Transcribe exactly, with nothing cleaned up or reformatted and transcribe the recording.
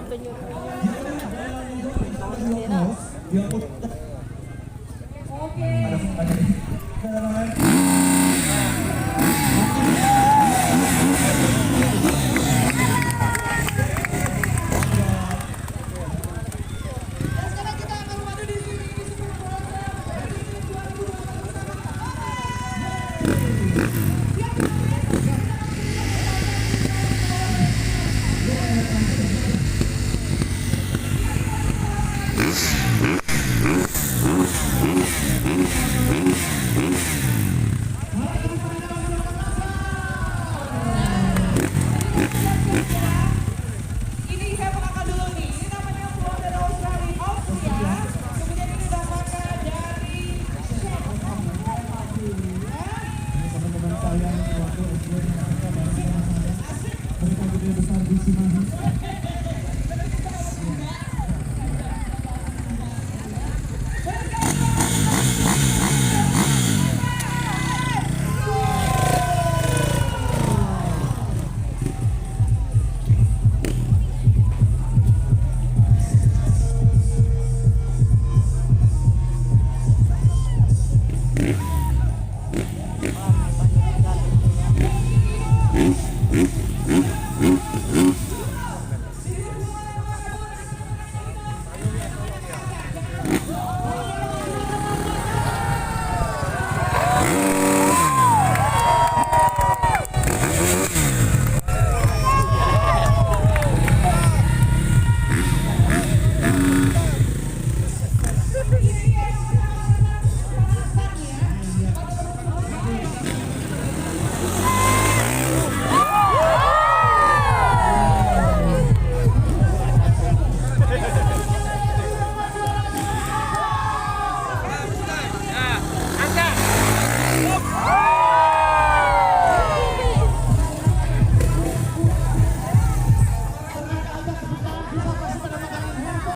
Penyuruh. Oke. Ini saya perkenalkan dulu nih, ini namanya Pulau dari Australia, Austria. Kemudian ini Bapak dari Czech. Ini teman-teman saya, keluarga S D N yang ada di sana. Asik. Mereka gede besar di Cimahi.